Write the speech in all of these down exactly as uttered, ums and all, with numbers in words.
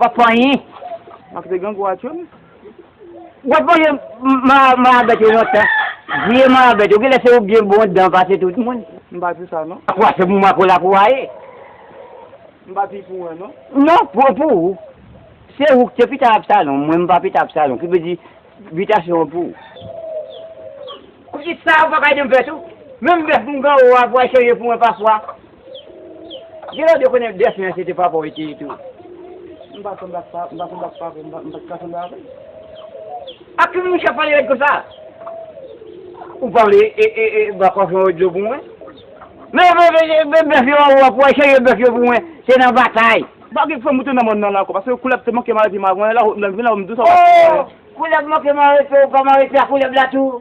Papa anyen. M ap te gen gwo atyon. W ap manje ma-, marabèt yo lontan. Vye marabèt yo, genlè se ou byen bon dan pase tout moun. M pa di sa, non. Kwa se pou mwen pou la pou a ye. M pa di pou mwen, non. Non, pou, pou ou. Se ou ki te pita Absalon, mwen m pa pita Absalon, ki vle di bitasyon an pou ou. Kouti sa, ou pa ka ede m fè tou. Menm bèf m gen ou a pou al chanje pou mwen pafwa. Genlè w te konnen dèfen an se te papa w te ye tou. M pa sanble ak pa, m pa sanble ak papa, m pa, m pa t ka sanble avè l. Ak ki moun k ap pale rèd konsa? Ou pa vle, e, e, e, ba kòfyon yo dlo pou mwen? Men, men, men, men, bèf yo an ou a pou al chanje bèf yo pou mwen. Se nan batay. Pa gen fè moute nan mòn nan la ankò, paske koulèb te manke mare pi m avè la, lè m vin la, m di w sa. Oh! Koulèb manke mare pi, ou pa mare pi a koulèb la tou.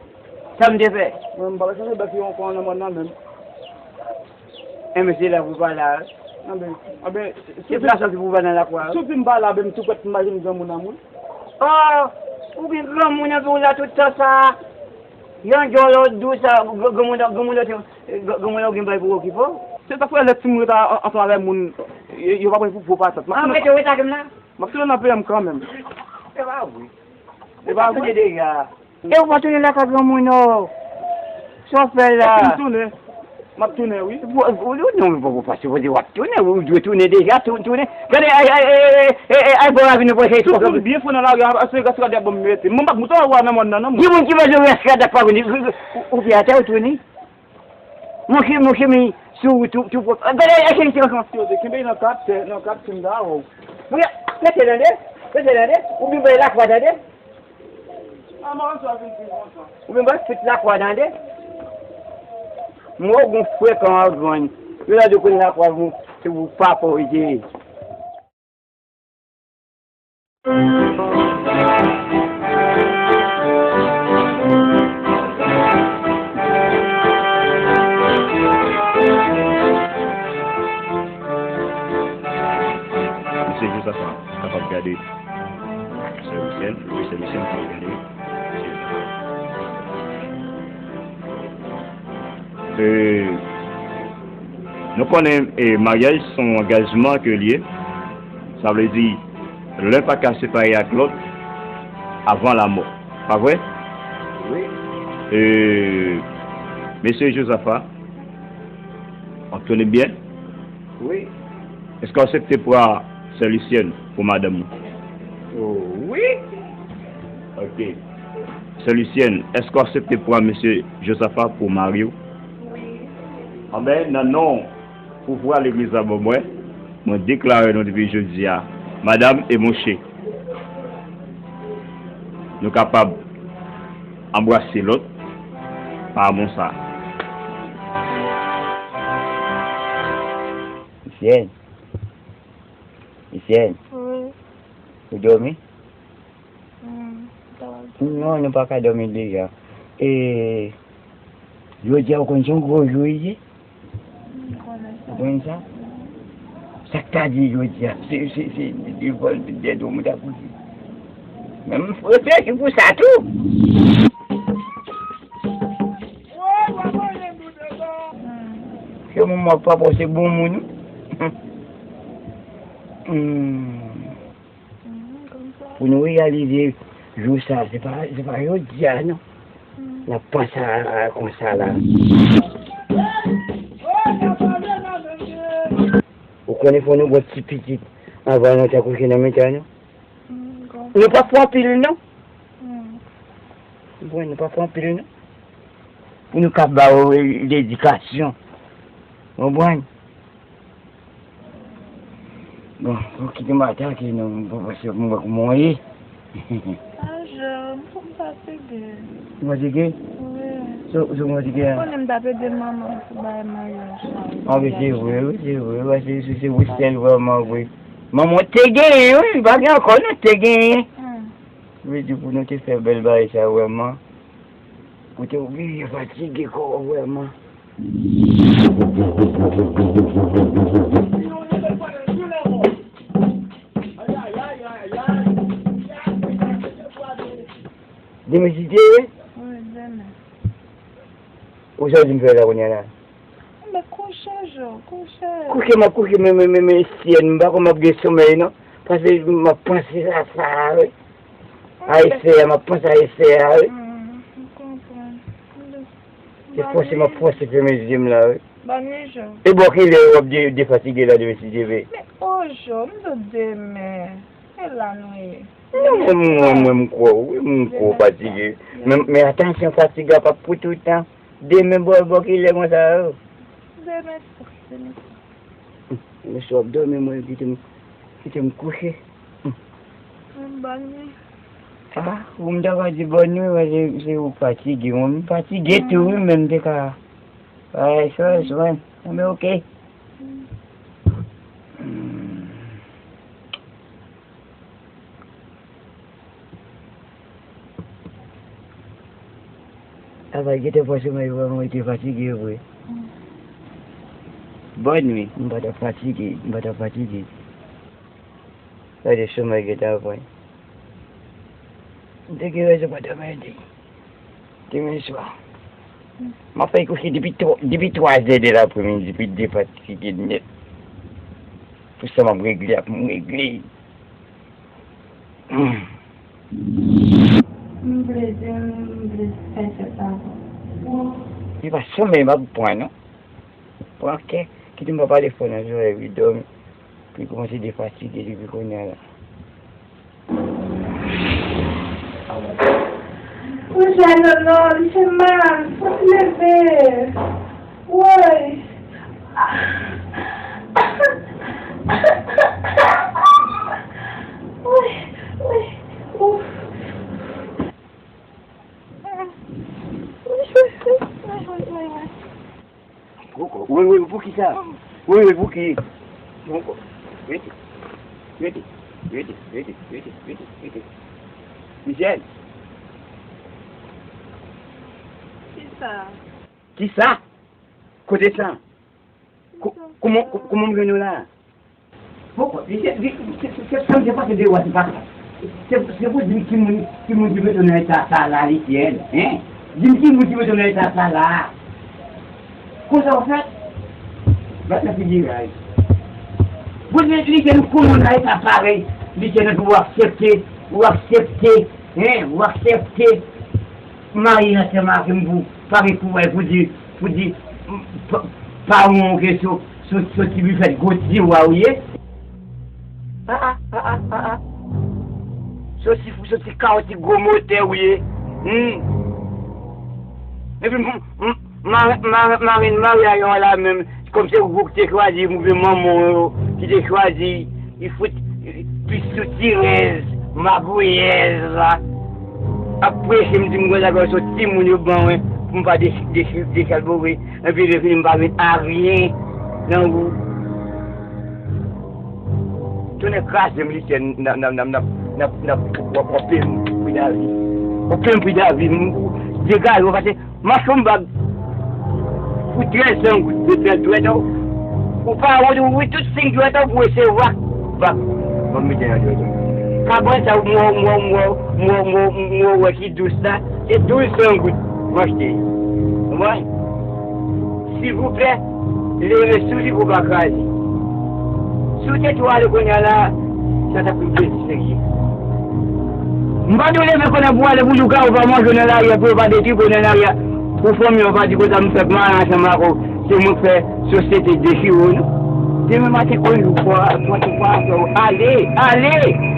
Sa m te fè? Mwen, m pa chanje bèf yo ankò nan mòn nan menm. Enben, se la pou pa la. Anben, anben, se plasyon ki pou pa nan lakwa. Si w di m pa la, ben, m tou prèt pou m al jwenn granmoun an, wi. Oh, ou gen granmoun anpi w la tout tan sa. Yon djòl ou dous sa, gr-, granmoun, granmoun, gr-, granmoun ou gen bagay pou okipe w. Se sa k fè lè timoun yo ta an-, ansanm avèk moun, yo, yo pa pran pou gwo patat. M ap tounen, rete, rete ak m la. M ap tounen nan peyi m kanmenm. Se pa vre. Se pa vre. Ou tande deja. E ou pa tounen lakay granmoun ou. Sa w fè la? Epi m tounen. M ap tounen, wi. Ou, ou, non, ou pa sipoze w ap tounen. Ou dwe tounen deja, tou-, tounen. Gade, ay, ay, ay, bò ravin nou pran chèy tou. Tou koul byen fon nan lari a, se rès rad ap ban m mete. Mwen m pa t moute w a nan mòn nan, non, mwen. Gen moun ki manje rès rad ap pa vini. Ou, ou fè atè, ou tounen. Monchè, monchè, men sou wout tou, tou pwòp. Gade, e, e, e, e, e. Yo, te kenbe nan kat tè, nan kat tè m ta wè w. Mwen, rete tande, rete tande. Ou byen bay lakwa tande. A, mwen, sa vin pi kontan. Ou byen bay tout lakwa tande. Mwen, ou gon frekan an grann. Yo la di w konn lakwa, se pou papa w ete. Mesye Josaphat kapab gade sè Lucienne, wi, sè Lucienne kapab gade. E, nou konnen, e, maryaj se yon angajman ke l ye. Sa vle di, len pa ka separe ak lòt avan lamò. Pa vre? Wi. E, mesye Josaphat, w ap tande m byen? Wi. Èske w aksepte pran sè Lucienne pou madanm ou? O, wi. Ok. Sè Lucienne, èske w aksepte pran mesye Josaphat pou mari w? Wi. Anben, nan non pouvwa legliz la ban mwen, mwen deklare nou depi jodi a, madanm e monchè, nou kapab anbrase lòt pa amou sa. Lucienne. Lucienne. Wi. Ou dòmi? Hmm, m ta pral dòmi. Non, nou pa ka dòmi deja. E, jodi a, ou konn se yon gwo jou li ye? M konnen sa. Ou konnen sa? Sa k ta di jodi a, se, se, se, se vòl dèt ou mwen ta pou di. Men m reflechi pou sa tou. Hmm. Se moun mwen papa se bon moun. Hmm. Pou nou reyalize jou sa, se pa, se pa jodi a, non. N ap panse a, a konsa la. Ou konnen fò nou gon ti pitit anvan nou ta kouche nan mitan nou. Nou pa fè anpil, non. Bon, nou pa fè anpil, non. Pou nou ka ba yo ledikasyon. Konprann? Bon, ou kite m atake non, m pa panse pou mwen kouman w ye. A, Jan, m fatige. Ou fatige? Wi. Sa w fatige a? Ou konnen m t ap ede manman m pou bagay maryaj la. A, wi, se vre, wi, se vre, wi, se, se, se wi, sèl vrèman vre. Manman w te genyen, wi, pa gen ankò, non, te genyen. Hmm. Vle di pou nou te fè bèl bagay sa vrèman. Kote w rive fatige kò w vrèman. Demen se te ye? Wi, demen. Ou sa w di m fè la kounye a la? Enben, Chanje, kouche. Kouche, m ap kouche, men, men, men, men, syèl, m pa kwè m ap gen somèy, non. Paske m ap panse a sa a, wi. A efè a, m ap panse a efè a, wi. Hmm, m konprann. Se fòse m ap fòse fèmen zye m la, wi. Bòn nwi, Jo. E bò kilè w ap de-, defatige la demen si Dye vle? Men, o, Jo, m di w demen. E la nou ye. Non, mwen, mwen, mwen, m kwè w, wi, m kwè w fatige. Men, men atansyon, fatig la p ap pou toutan. Demen, bò, bò kilè konsa, o? Demen swa, demen swa. Demen swa, w ap dòmi, mwen, kite m, kite m kouche. Bòn nwi. Ah, ou m ta va di bòn nwi, paske se ou k fatige. Mwen, m fatige tou, wi, men m te ka. Ay, swa, swa. Enben, oke. Hmm. Travay gentan fò somèy vre, mwen te fatige vre. Bòn nwi. M pa t ap fatige, m pa t ap fatige. Gade somèy gentan pran. M te gen rezon pa dòmi di. Demen swa. M ap fè kouche depi twa, depi twa zè de lapremidi, depi defatige nèt. Pou sa m ap regle, ap m regle. Hmm. M vle di, m vle fè tèt la bon. Se pa somèy m ap pran, non. Pran kè, kite m pa pale fò nan zòrèy, wi, dòmi. Pi kòmanse defatige depi kounye a la. Monchè, non, non, li fè mal, fò m leve. Woy. Woy, woy, ouf. Woy, woy, woy, woy, woy, woy. Poko. Wi, wi, pou ki sa? Wi, wi, pou ki? Poko. Rete. Rete. Rete, rete, rete, rete, rete. Michel. Ki sa? Ki sa? Kote sa? Ko-, kòman, ko-, kòman m jwenn ou la? Poko, li se, li, se, se, se sa m te pase de wòt, se pa sa. Se, se pou di m ki moun, ki moun ki mete w nan eta sa la, Lisyèl, en? Di m ki moun ki mete w nan eta sa la. Konsa w fè? Bat nan figi ray. Bon, Lisyèl, ou konn nan eta parèy, Lisyèl, epi w aksepte, w aksepte, en? W aksepte. Marye ansanm avè m pou, pa gen kouraj pou di, pou di, m, pa, pa wonke sou, sou, sou ti bifèt gwo tiwa ou ye. A, a, a, a, a, a. Sou ti, sou ti kawo ti gwo motè ou ye. Hmm. Epi m, m, m, ma, ma, marenn maryaj an la menm, kòm se ou ki te chwazi, oubyen manman w yo ki te chwazi, li fout pis soutirèz, magouyèz la. Ap preche m di m konsa, gade se yon timoun yo ban mwen, pou m pa dech-, dech-, dechalbore, epi lè fini m pa met aryen nan ou. Tonnè kraze m, Lisyèl, n ap, n ap, w ap, w ap peye m pri davi. W ap peye m pri davi, m, degaje w, pase m ap fè yon bag pou trèz san goud, dwèt, dwèt, ou pa wont, ou wi, tout senk dwèt, ou pou resevwa bag. Ban m mete nan dwèt ou. Kabann sa, m wè, m wè, m wè, m wè, m wè, m wè, wè ki dous la, se douz san goud m achte. Konprann? Silvouplè, leve sou li pou w pa kraze. Si w te tou ale kounye a la, sa t ap yon plezi serye. M pa di w leve kounye a pou w ale pou lougawou pa manje w nan lari a, pou yo pa detwi w nan lari a, pou fanmi w pa di konsa m fèk mare ansanm ak ou, se mwen k fè sosyete dechire w, non. Demen maten, on jou fwa, mwen tou pa fè w ale, ale!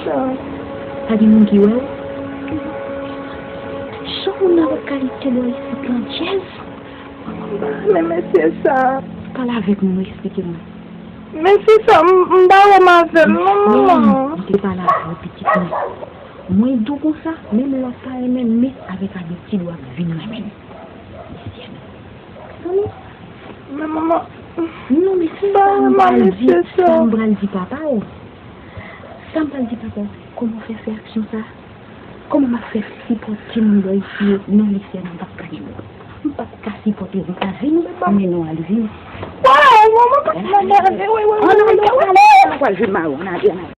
Sa. Pa gen moun ki wè w? Jan moun nan ap kalite bò isit lan, Jez! Men mesye sa. Pale avèk mwen, eksplike mwen. Mesye sa, m, m pa renmen avè l, non, manman. M te pale avè w, pitit mwen. Mwen di w konsa, menm lè w pa renmen m, men avèk abitid w ap vin renmen m. Mesye. Men manman. Non, men sa m pral di, sa m pral di papa w. Sa m pral di papa w, kòman w fè fè aksyon sa? Kòman m ap fè sipòte moun bò isit yo? Non, Lisyèn, m p ap ka gen bon. M p ap ka sipòte Rita vini, men non al vini. Waw, manman, pa t mande al vini, wi, wi, wi, wi, wi. Ann ale, ann ale, ann ale, ann ale.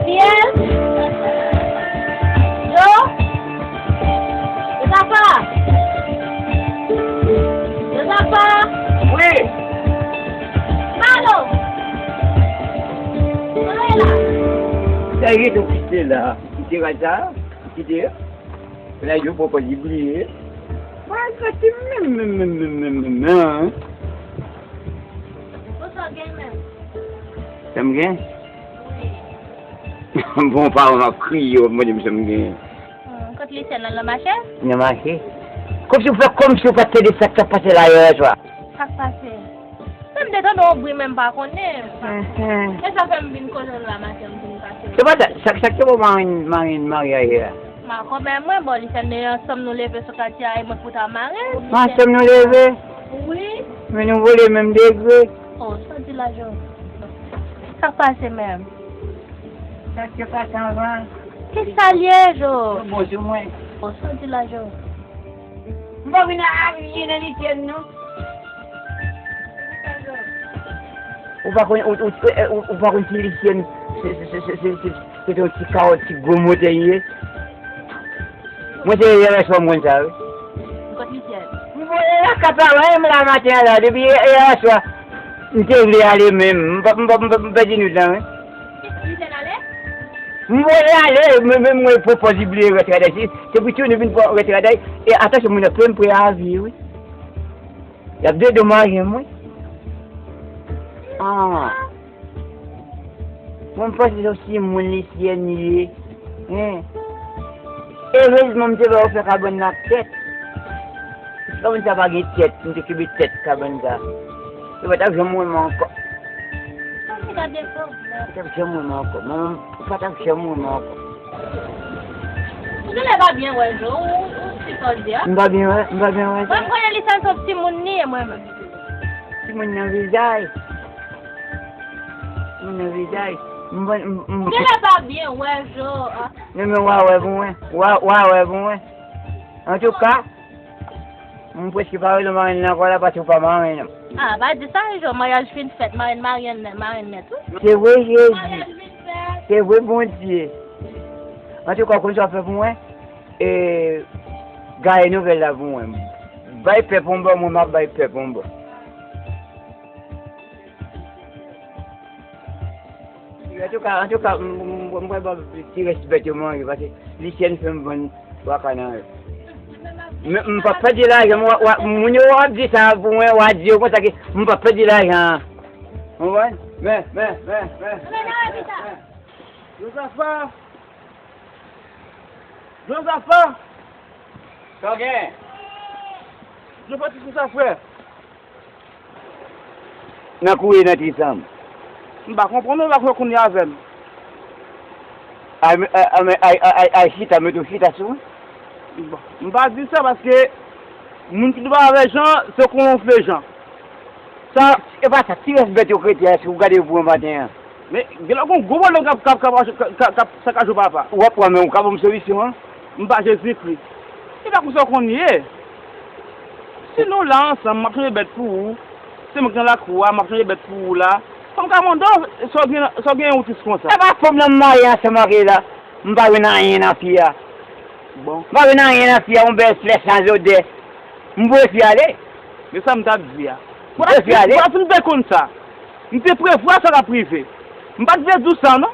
Fiyèl? Yo? Yo, papa? Yo, papa? Wi. Malo! Kote w ye la? Sa ye nou kite la? Kite kay sa? Kite? Lè yo poko di bliye. Mwen soti menm, menm, menm, menm, menm, menm, menm, non. Bon, sa w gen menm? Sa m gen? Wi. Bon, paran m ap kriye, w ap mande m sa m gen. Hmm, kot Lisyèn nan, nan mache? Nan mache. Kòmsi w fè kòmsi w pa t tande sa k t ap pase la yè swa. Sa k pase? Men m te tande yon bri, men m pa konnen. Mhm. E sa fè m vin kote w la maten, m vin pase. Se pa sa, sa, sa k te bon marenn, marenn maryaj la? M pa konprann mwen, bon, li fè n ansanm nou leve sou katye a, e mwen pou ta marenn. Ansanm nou leve? Wi. Men nou vole menm degre. Oh, sa w di la, Jo? Sa k pase menm? Sa k te pase anvan? Kisa l ye, Jo? Yo bon sou mwen. Oh, sa w di la, Jo? M pa vin a anyen nan Lisyèn, non. Ou pa konn, ou, ou, ou, ou pa konn si Lisyèn se, se te yon ti kawòt, ti gwo motè li ye. Mwen te yè swa m konn sa, wi. Kot Lisyèn? M voye lakay paran m la maten an la, depi yè, yè swa. M te vle ale menm, m pa, m pa, m pa, m pèdi nwit lan, wi. Lisyèn ale? M voye ale, men, men mwen pran pòz li bliye rèt raday. Se, se pou tounen vin pran rèt raday. E atansyon, moun nan plen pre a vi, wi. Y ap dedomaje m, wi. Ah. Mwen, m panse se yon timoun Lisyèn ye. Hein. Erezman, m te ba yo fè kabann nan ak tèt. Si kabann sa pa gen tèt, m te kenbe tèt kabann sa. Yo pa t ap janm wè m ankò. Sa se gade sa w vle. Yo pa t ap janm wè m ankò. Manman, yo pa t ap janm wè m ankò. Ou genlè pa byen wè, Jo, ou, ou ti sòdye a. M pa byen wè, m pa byen wè sa. Mwen, m konnen li se yon timoun li ye, mwen menm. Timoun nan vizaj. Timoun nan vizaj. M, m, m, m. Ou genlè pa byen wè, Jo, a. Non, men w a wè pou mwen. W a, w a wè pou mwen. Antouka, m prèske pa rele w marenn nan ankò la, paske w pa marenn nan. Ah, pa di sa, Jo, maryaj fin fèt, marenn marye nèt, marenn nèt, wi. Se vre, Jezi. Maryaj fin fèt. Se vre, Bondye. Antouka, w konn sa w fè pou mwen? E, gaye nouvèl la pou mwen. Bay pèp yon bò, mwen m ap bay pèp yon bò. Antouka, antouka, m, m, m, m pral ba ti rès bèt yo manje, paske Lisyèn fè m vann twa ka nan yo. Men m p ap pèdi lajan, m, w, w, moun yo w ap di sa pou mwen, w a di yo konsa ke m p ap pèdi lajan an. Ou konprann? Men, men, men, men. Jozafa! Jozafa! Sa w gen? Jozafa, ti konsa, frè. Nan kouri nan ti sanm. M pa konprann ou, pa fè kounye avè m. Ay, ay, ay, ay, ay, ay, chita, mete w chita sou mwen. Bon, m pa di sa paske moun ki dwe avè Jan, se konfle Jan. Sa. E pa sa, ti rès bèt yo k rete a, si w gade yo pou mwen maten an. Men, gen lè gon gwo pwoblèm k ap, k ap, k ap, k ap, k ap sakaje w, papa. W ap pran, men w ka ban m solisyon an? M pa Jezikri. Se pa konsa w konn ye. Si nou la ansanm, m ap chanje bèt pou ou. Se mwen ki nan lakou a, m ap chanje bèt pou ou la. Fò m ka mande w, sa w gen, sa w gen yon tris konsa? E pa fanm nan m marye ansanm ak li la. M pa jwenn anyen nan fi a. Bon. M pa jwenn anyen nan fi a, yon bèl flè san lodè. M voye fi a ale. Men sa m t ap di a. M voye fi a ale. Mwen fin byen konn sa. M te prevwa sa k ap rive. M pa t vle di w sa, non.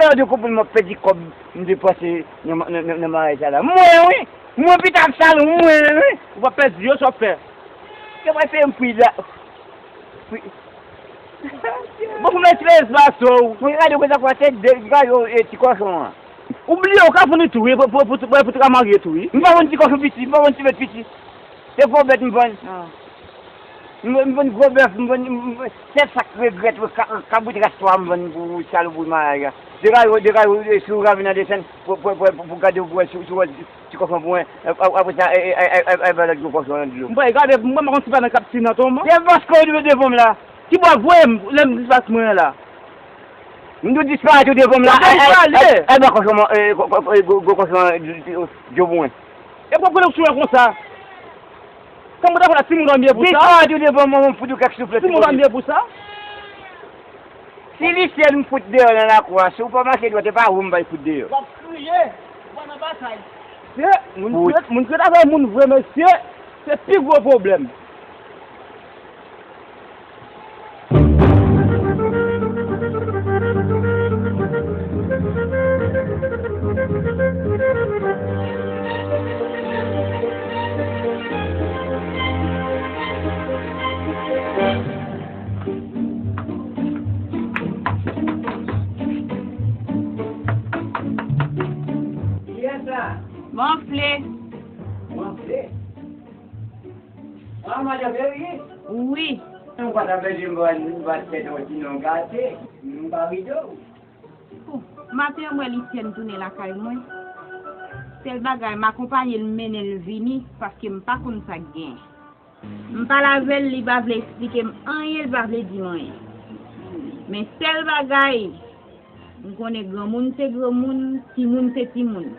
Depi lè w te konprann m ap pèdi kòb m depanse nan, nan, nan, nan maryaj sa la. Mwen wi! Mwen pita ap salon mwen wi! Ou pa pèdi yo, sa w ap fè? Yo pral peye m pri la. Pri. Bon, pou mwen ti lespase w. Mwen gade w konsa kwa tèt de, gade w, e, ti kòchon an. Ou bliye w ka founi tou, wi, pou, pou, pou, pou, pou te ka marye tou, wi. M pa vann ti kòchon piti, m pa vann ti bèt piti. Se gwo bèt m vann. Ah. M vann, m vann gwo bèf, m vann, m, m, sèl sa k regrèt, wi, ka, kabrit ras twa m vann pou, pou salopri maryaj la. Degaje w, degaje w, e, si w ka vin nan desann, pou, pou, pou, pou, pou gade w, pou wè si, si w wè ti kòchon pou mwen. Ap-, ap-, apre sa, e, e, e, e, e, ba lòt gwo kòchon nan dlo. M pa gade, mwen pa konn si pa nan kaptiv nan tonman. Se paske w rive devan m la. Ki bò voye m, lè m disparèt mwen la? M tou disparèt ou devan m la. Ay, ay, ay, ay, ba kòchon, e, gwo, gwo, gwo kòchon, e, djo pou mwen. E pou konnen w sou mwen konsa. Kòman w ta fè la, timoun dòmi pou sa? Disparèt ou devan mwen, m fout ou kèk souflèt. Timoun dòmi pou sa? Si li sèl m fout deyò nan lakou a, si w pa make dwèt, e pa ou m bay fout deyò. W ap kriye, w pa nan batay. Se moun ki ret, moun ki ret avè moun vre, mesye, se pi gwo pwoblèm. Kiyès sa? Wonfle. Wonfle? Ah, madanm Mary? Wi. Ou pa ta pèdi m, m pa t fè non ti non gate. M pa ride w. Pou maten an, m wè Lisyèn tounen lakay mwen. Sèl bagay, m akonpaye l, m mennen l vini, paske m pa konn sa k gen. M pale avè l, li pa vle eksplike m anyen, li pa vle di m anyen. Men sèl bagay, m konnen granmoun se granmoun, timoun se timoun.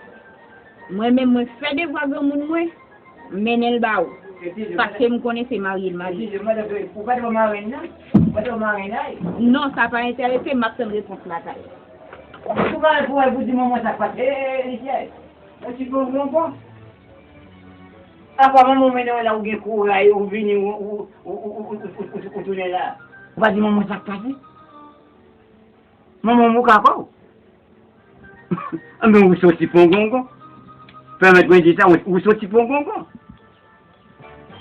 Mwen menm, mwen fè devwa granmoun mwen, m mennen l ba ou. Paske m konnen se marye l marye. Ou pa t wè marenn nan? Ou pa t wè marenn nan? Non, sa pa enterese m, m ap tann repons lakay. Ou pa pou wè pou di manman sa k pase, e, e, Lisyèn. Yon ti bon bonbon. Apa manman w mennen w la, ou gen kouray, ou vini, ou, ou tounen la. Ou pa di manman sa k pase? Manman w mouka kò w. Anben, ou soti pongongon. Pèmèt mwen di sa, ou, ou soti pongongon.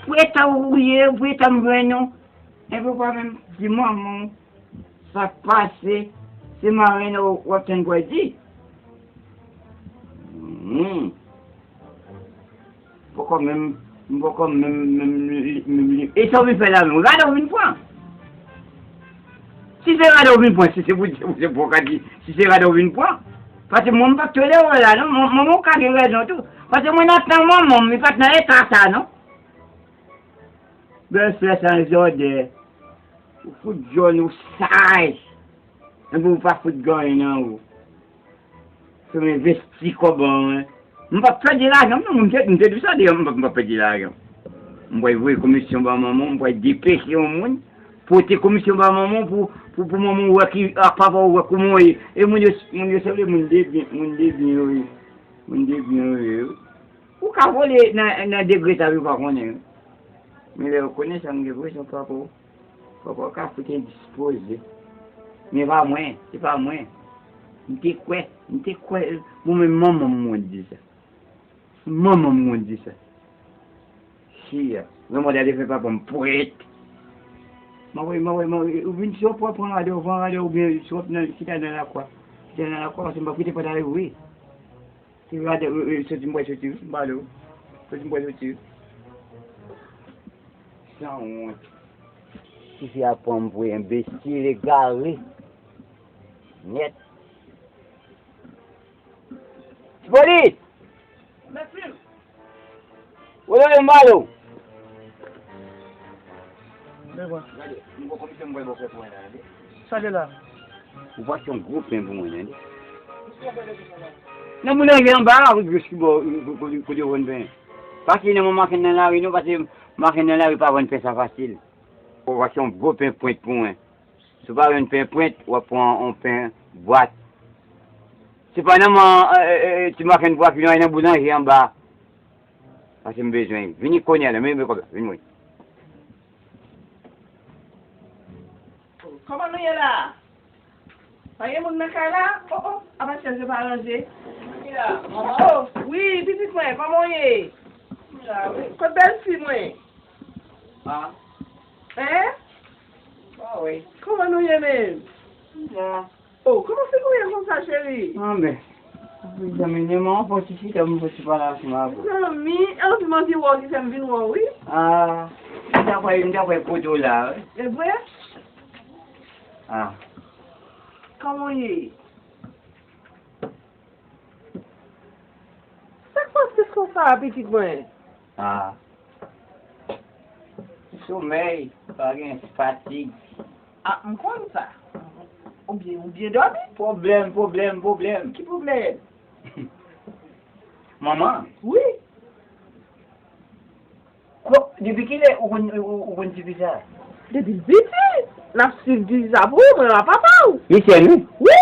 Pou eta w ye, pou eta m jwenn ou. Enben, ou pa menm di manman w sa k pase, se marenn w ap tann pou w di. Hmm. Poko menm, m poko menm, menm li, menm li. E sa w vin fè la menm? Rad ou vin pran? Si se rad ou vin pran, si se pou di, se pou w ka di, si se rad ou vin pran. Paske mwen, m p ap tolere w la, non. Mwen, mwen, mwen ka gen rezon tou. Paske mwen nan tan manman m, li pa t nan eta sa, non. Bèlfrè sa, jòdè. Ou fout jòn, ou saj. Enben, ou pa fout gen anyen nan ou. Se m envesti kòb an, wi. M p ap pèdi lajan m, non, m te, m te di sa deyò, m p ap, m p ap pèdi lajan. M pral voye komisyon ba manman w, m pral depeche yon moun, pote komisyon ba manman w pou, pou, pou manman w wè ki, ak papa w wè kouman w ye. E moun yo, moun yo sanble moun de byen, moun de byen yo ye. Moun de byen yo ye, wi. Ou ka vole nan, nan degre sa yo pa konnen, wi. Men lè yo konnen sa, m gen enpresyon papa w. Papa w ka fout endispoze. Men pa mwen, se pa mwen. M te kwè, m te kwè, mwen menm manman m mwen di sa. Manman m mwen di sa. Siya, granmòde a te fè papa m pwèt. Mwen wè, mwen wè, mwen wè, ou vin si w ap pran radò, pran radò oubyen si w ap nan, chita nan lakwa. Chita nan lakwa, paske m p ap kite pòt la louvri. Se radò, e, e, soti m pral soti, m pale w. Soti m pral soti. Sanwont. Tifi a pran m pou enbesil, egare nèt. Ti Polis! Woyoyo, m pale w. Gade, m gon komisyon m pral ba w fè pou mwen la, tande. Sa de la? Ou pase yon gwo pen pou mwen, tande. Nan boulanje anba a, kote, kote, kote yo vann pen. Pase nan men makenn nan lari, non, pase makenn nan lari pa vann pen sa fasil. Ou pase yon gwo pen pwent pou mwen. Si w pa jwenn pen pwent, w ap pran yon pen bwat. Sepandan, man, e, e, e, ti makenn pou akilon nan boulanje anba. Paske m bezwen. Vini kounye a la, men, men kòb la, vin mwen. Kòman nou ye la? Pa gen moun nan kay la? O, o, apa chèz yo pa ranje? Ki la, manman? O, wi, pitit mwen, kòman w ye? M la, wi. Kot bèlfi mwen? A. Hein? A, wi. Kòman nou ye menm? M la. O, kòman figi w ye konsa, cheri? Anben, zanmi, men mwen fò ti chita, mwen fò ti pale ansanm avè w. Zanmi, e anpil m anvi wè w ki fè m vin wè w, wi. A, m ta kwè, m ta kwè kote w la, wi. E vre? A. Kòman w ye? Sa k pase konsa a, pitit mwen? A. Somèy, pa gen fatig. A, m konn sa. Ou byen, ou byen dòmi? Pwoblèm, pwoblèm, pwoblèm. Ki pwoblèm? Manman. Wi. Ko-, depi kilè ou konn, ou, ou konn tifi sa? Depi l piti, n ap swiv tifi sa pou ou, mwen la papa w. Li sèn, wi? Wi.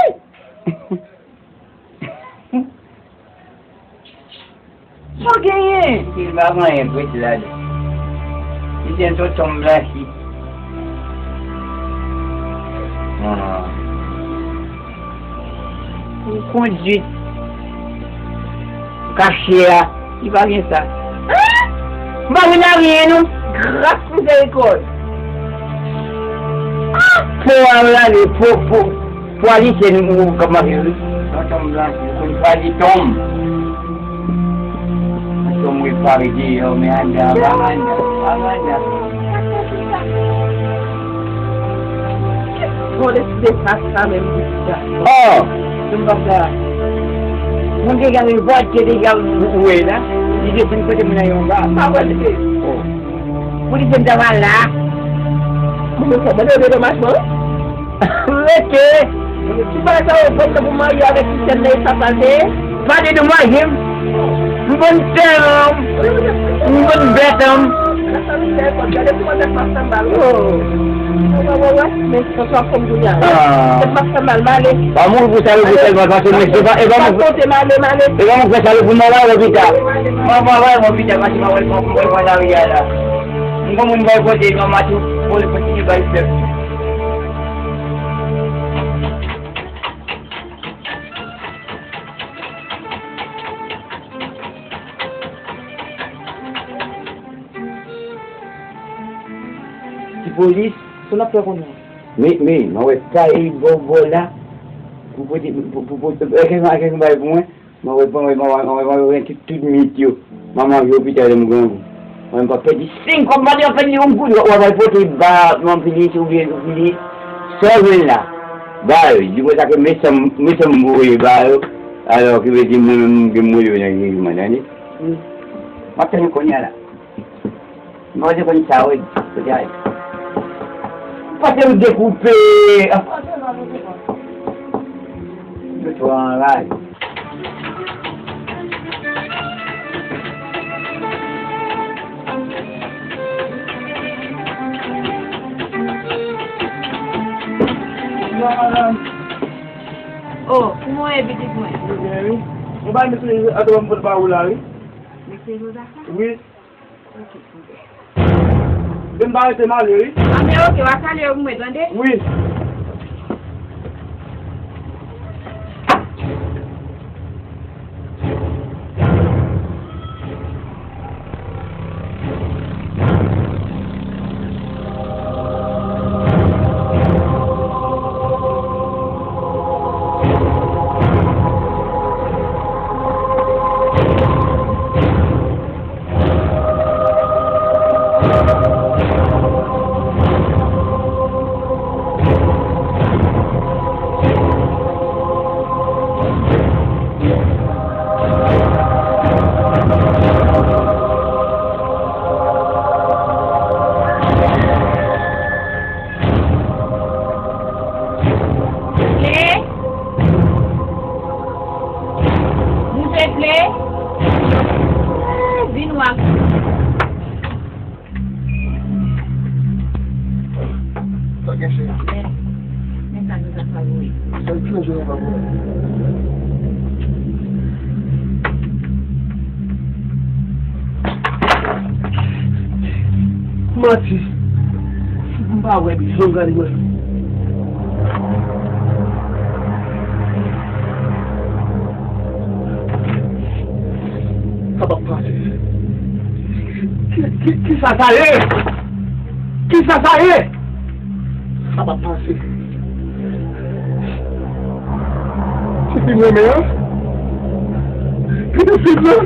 Sa w genyen? Li pa gen anyen, prete l ale. Li sèn, tonton m blanchi. Ah. Pou kondwit kache a, li pa gen sa. Hein? M pa gen anyen, non. Gras mizerikòd. Ah! Po a rale, po, po, po a li se nou k ap mache, wi. Tonton m blanchi, konn pa li tonm. Tonm repare deyò, men anndan, pa anndan, pa anndan. Bon, deside fas sa menm pou sa. Oh! Mwen pa sa. Mwen te gade vòt ke deja ou wè la. Li desann kote mwen nan yon ba. Pa wè li te. Oh. Pou li te m ta va la. Mwen fò mande dedomajman. Rete. Ti bagay sa yo, bon, se pou marye avèk ti sèn nan, e sa sa te. Pa dedomaje m. M konn tèlman. M konn bèt, an. Ah. Pa mouri pou sa yo pou sèlman, paske mwen se pa, e pa mwen, e pa mwen fè sa yo pou mwen, pa lopita. Mwen, mwen, mwen, lopita, paske mwen, mwen, mwen, mwen, la, la. M konn mwen, mwen, kote, mwen, mwen, tou, pou, pou, pou, bay pèp. Ti Polis, sa n ap fè kounye a? Men, men, mwen wè kay bò, bò la, pou pote, pou, pou, pou, pou, èske, èske yon bagay pou mwen? Mwen wè, mwen wè, mwen wè, mwen wè tout, tout mit yo. Manman, yo, pita, lè m grangou. Mwen pa pèdi senk kòb, pa di, an fèt, li yon goud, w ap al pote ba, manpili, oubyen, oubyen, sa w jwenn la. Ba yo, di konsa ke mesan, mesan m voye ba yo, alò ki vle di mwen menm, m gen mwen yo nan jijman, tande? M ap tann kounye a la. Mwen te konn sa, wi. Kote a ye? Pase m dekoupe. Yo twò anraje. Bonjou, madanm. Oh, kòman w ye, pitit mwen? Mwen byen, wi. Mwen bay mesye atò m pote ba ou la, wi. Mesye Jozafat? Wi. Vin pa rete m ale, wi. Anben, oke, w a salye yo pou mwen, tande? Wi. Manti. M pa wè byen, gade mwen. Sa p ap pase. Ki, ki, kisa sa ye? Kisa sa ye? Sa p ap pase. Ti fi m renmen an. Ki ti fi m nan?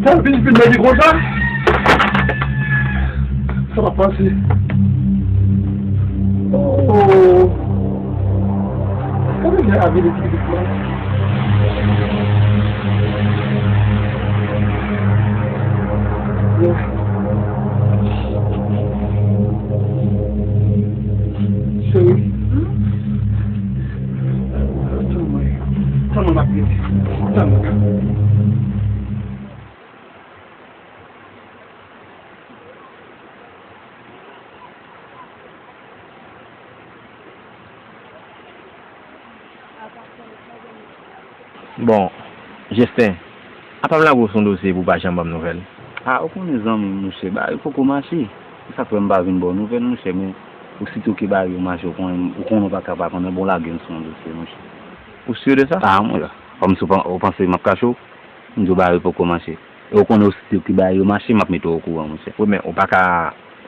Sa vin filme li konsa? Sa p ap pase. Oh. Gade jan avili ti fi m nan. Cheri. Tann mwen. Tann mwen, m ap vini. Tann mwen. Bon, Jesten, apa m lage w sou yon dosye pou w pa janm ban m nouvèl? A, ou konnen zanmi m, monchè, bagay yo poko mache. Se sa k fè m pa vin ba w nouvèl, monchè, men osito ke bagay yo mache, ou konnen, ou konnen w pa ka pa konnen, bon, lage m sou yon dosye, monchè. Ou si de sa? A, mwen la. Kòmsi w pan-, ou panse m ap kache w? M di w bagay yo poko mache. E ou konnen osito ke bagay yo mache, m ap mete w okouran, monchè. Wi, men ou pa ka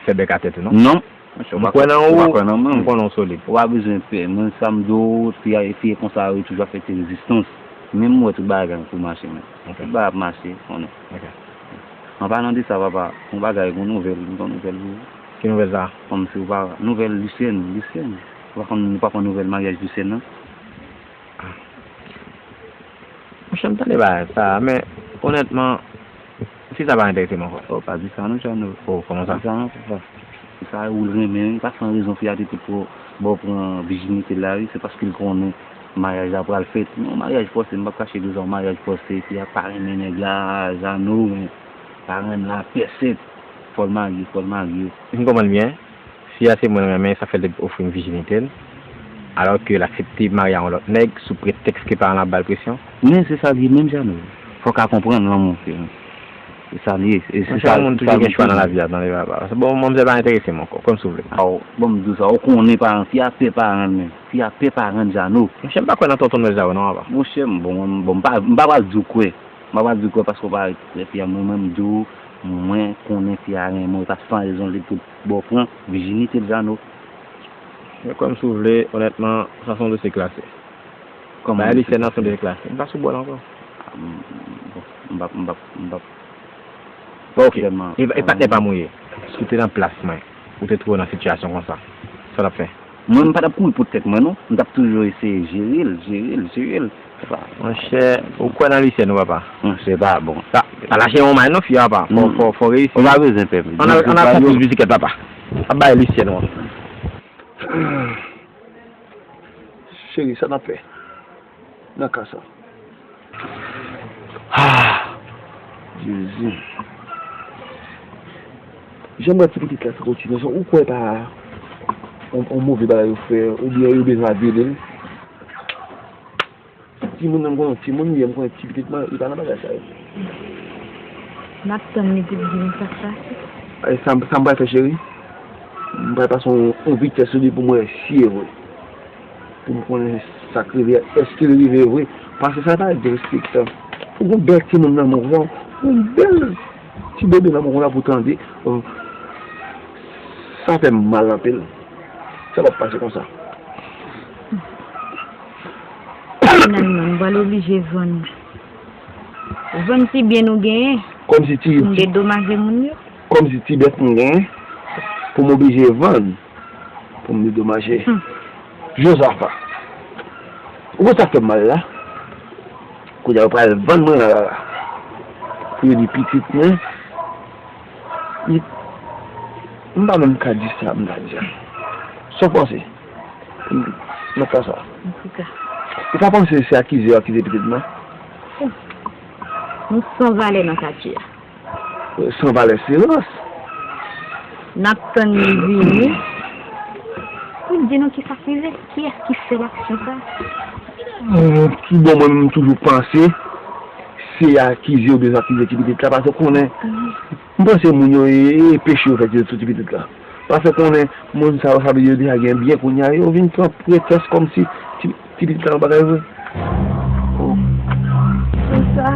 fè bèk atè tou, non? Non. Monchè, ou pa kwè nan ou, ou pa kwè nan mwen. M konnen w solid. Ou pa bezwen pè. Mwen, sa m di w, fi a, fi a konsa, yo toujou ap fè ti rezistans. Men m wè tout bagay pou mache, men. Ok. Tout bagay ap mache, konnen. Ok. An palan de sa, papa, yon bagay, yon nouvèl, yon nouvèl pou ou. Ki nouvèl sa? Kòmsi ou pa, nouvèl Lisyèn, Lisyèn. Ou pa konn, ou pa konn nouvèl maryaj Lisyèn nan? Monchè, m tande bagay sa, men, onètman, fi sa pa enterese m ankò. Oh, pa di sa non, Jano. Oh, kòman sa? Pa di sa non, papa. Fi sa ou l renmen, wi, pa san rezon fi a te tout pou ba w pran vijinite l la, wi, se paske l konnen maryaj la pral fèt. Men yon maryaj fòse, m p ap kache de sa, yon maryaj fòse, fi a pa renmen nèg la, Jano, men pa renmen l la, pèsèt. Fò l marye, fò l marye. M konprann byen. Fi a se mwen l renmen, sa fè l te ofri m vijinite l, alò ke l aksepte marye a yon lòt nèg sou pretèks ke paran l ap ba l presyon. Men se sa l ye menm, Jano. Fò w ka konprann lanmou, se, se sa l ye. E se sa, yon moun toujou gen chwa nan lavi a, tande papa. Bon, manmzèl pa enterese m ankò, kwè m si w vle. Aw, bon, m di w sa, ou konnen paran, fi a pè paran l, men. Fi a pè paran l, Jano. Monchè, m pa kwè nan tonton nwèl sa yo non, papa. Monchè, m, bon, m, bon, m pa, m pa pral di w kwè. M pa pral di w kwè paske w pa respekte fi a, men mwen, m di w, mwen konnen fi a renmen w, e pa san rezon li tout ba w pran vijinite l, Jano. Men kwè m si w vle, onètman, sa se yon dosye klase. Kòman dosye klase? Bagay Lisyèn nan se yon dosye klase. M pa sou bò l ankò. A, m, bon, m p ap, m p ap, m p ap. Bon, ok. E, e patnè pa m ou ye. Si w te nan plas mwen, ou te twouve w nan sitiyasyon konsa, sa w t ap fè? Mwen, m pa t ap kouri pou tèt mwen, non. M t ap toujou eseye jere l, jere l, jere l. Monchè, ou kwè nan Lisyèn ou, papa? Monchè, pa bon. Pa, pa lache yon may non, fi a, papa. Fò, fò, fò reyisi. Ou pa bezwen pè. Ann al, ann al pran poz bisikèt, papa. Ap bay Lisyèn ou an. Cheri, sa n ap fè nan ka sa? Ah, Jezi. Jan m wè ti pitit la sa kontinye, ou kwè pa yon, yon move bagay yo fè, oubyen yo bezwen avili l? Timoun nan, m konnen timoun li ye, m konnen ti pitit mwen, li pa nan bagay sa yo. N ap tann li pou l di nou sa k pase. E sa, sa m pral fè, cheri? M pral pase yon, yon vitès sou li pou m wè si e vre. Pou m konnen sa k rive, èske l rive vre. Paske sa pa derespektan. Ou gon bèl timoun nan men w, yon bèl ti bebe nan men w la pou tande, oh, sa fè m mal anpil. Sa p ap pase konsa. Finalman, nou pral oblije vann. Vann ti byen nou genyen. Kòmsi ti, pou n dedomaje moun yo. Kòmsi ti bèf m genyen pou m oblije vann pou m dedomaje. Hmm. Jozafa, ou wè sa fè m mal la? Kounye a yo pral vann mwen la, la, la. Pou yo di pitit mwen, li, m pa menm ka di sa m ta di a. Sa w panse? Nan ka sa. Antouka. Ou pa panse se akize yo akize pitit mwen? Nou san valè nan katye a. San valè se rans. N ap tann li vini pou l di nou kisa k rive, kiyès ki fè l aksyon sa. Tout bon, mwen menm, m toujou panse se akize oubyen akize ti pitit la, paske w konnen, m panse moun yo, e, e peche yo fè sou ti pitit la. Paske w konnen, moun sa yo, sa vle di yo deja gen byen kounye a, yo vin pran pretèks kòmsi ti, ti pitit la yon bagay vre. Oh. Konsa.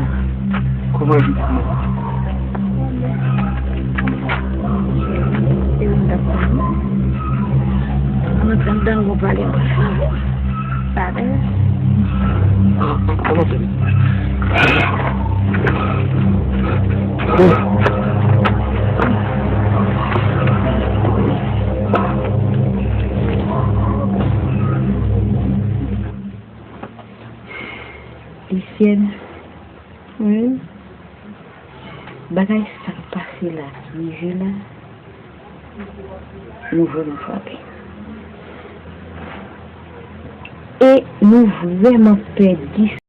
Kòman e pitit mwen? E ou m t ap tann. Mwen t ap tann ou pale mwen. Pale. Lisyèn. Wi. Bagay sa k pase la, ki rive la, nou vrèman frape. E nou vrèman pèdi